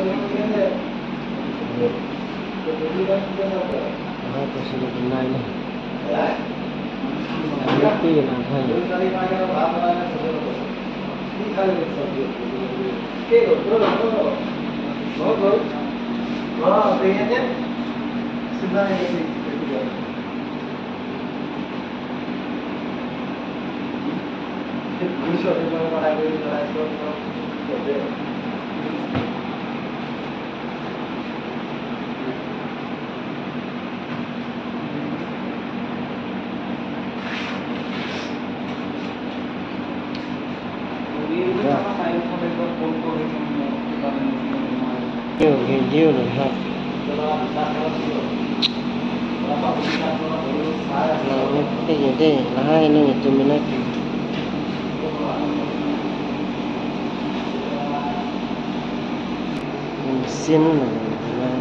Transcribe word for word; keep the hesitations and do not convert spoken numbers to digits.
Lahai pusi nai na. Lahai ti na hai. Video, video lo ha. Lo, nete ye de, lahai nangtum minat. Sin lo, lahai.